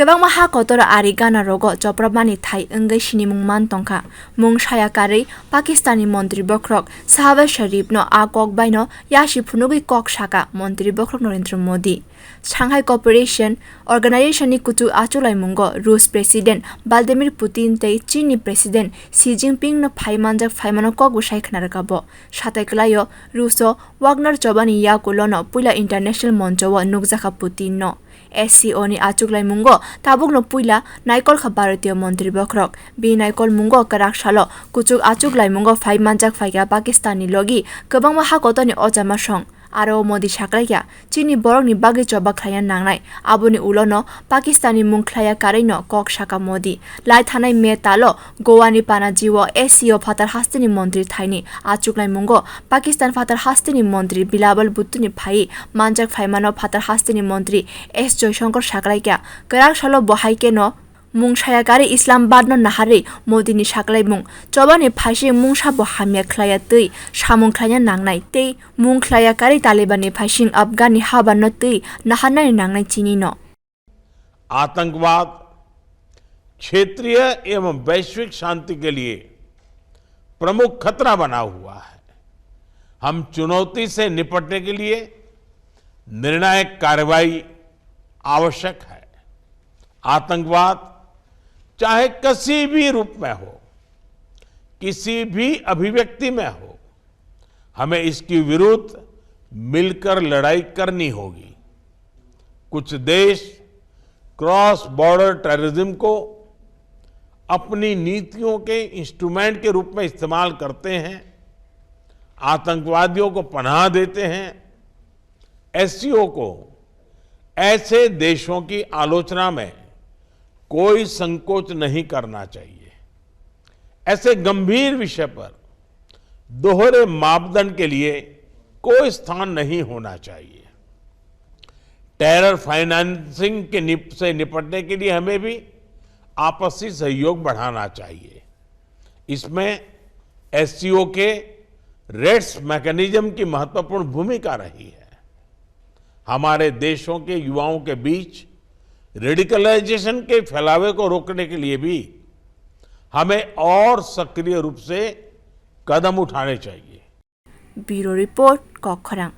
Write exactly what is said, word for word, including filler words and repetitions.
Kwbangma ha kotor ari gana rogo chopropmani thai wngwi sinimung man tongkha. Mung saya karwi Pakistani montri bokhorok Shahbaz Sharifno a kok baino yasi phunugwi kok saka montri bokhorok Narendra Modi. Shanghai Cooperation Organization ni kuchuk achuklaimungo Rus President Vladimir Putin tei Chinni President Xi Jinping no phai manjak phaimano kok bwsai khna rwkha bo. Satai kwlaio Ruso Wagner chobani yakulono puila international moncho o nukjakha Putin no. S C O ni achuklaimungo tabukno puila naikolkha Bharatiyo montri bokhorok. Bini naikolmungo kwrak salo kuchuk achuklaimungo phai manjak phaikha Pakistan ni logi kwbangma ha kotorni ochama song. Aro Modi saklaikha, chini borokni bagwi choba khlaina nangnai. Aboni ulono Pakistani mung khlaiya karwino kok saka Modi. Lai thanai May talo Goa ni Panaji o S C O phatar hasteni montri thaini achuklaimungo Pakistan phatar hasteni montri Bilawal Bhutto ni phaiwi manjak phaimano phatar hasteni montri S Jaishankar saklaikha. Kwrak salo bo hai kheno mung saya karwi Islamabad no naharwi Modi ni saklaimung, chobani phaising mungsa bo hamya khlaiya twi samung khlaina nangnai tei mung khlaiya karwi Taliban ni phaising Afghan ni habar no twi naharnani nangnai chini no. आतंकवाद क्षेत्रीय एवं वैश्विक शांति के लिए प्रमुख खतरा बना हुआ है। हम चुनौती से निपटने के लिए निर्णायक कार्रवाई आवश्यक है। आतंकवाद चाहे किसी भी रूप में हो, किसी भी अभिव्यक्ति में हो, हमें इसके विरुद्ध मिलकर लड़ाई करनी होगी। कुछ देश क्रॉस बॉर्डर टेररिज्म को अपनी नीतियों के इंस्ट्रूमेंट के रूप में इस्तेमाल करते हैं, आतंकवादियों को पनाह देते हैं। एससीओ को ऐसे देशों की आलोचना में कोई संकोच नहीं करना चाहिए। ऐसे गंभीर विषय पर दोहरे मापदंड के लिए कोई स्थान नहीं होना चाहिए। टेरर फाइनेंसिंग के निप-, से निपटने के लिए हमें भी आपसी सहयोग बढ़ाना चाहिए। इसमें एससीओ के रेट्स मैकेनिज्म की महत्वपूर्ण भूमिका रही है। हमारे देशों के युवाओं के बीच रेडिकलाइजेशन के फैलावे को रोकने के लिए भी हमें और सक्रिय रूप से कदम उठाने चाहिए। Bureau Report, Kokkhorang.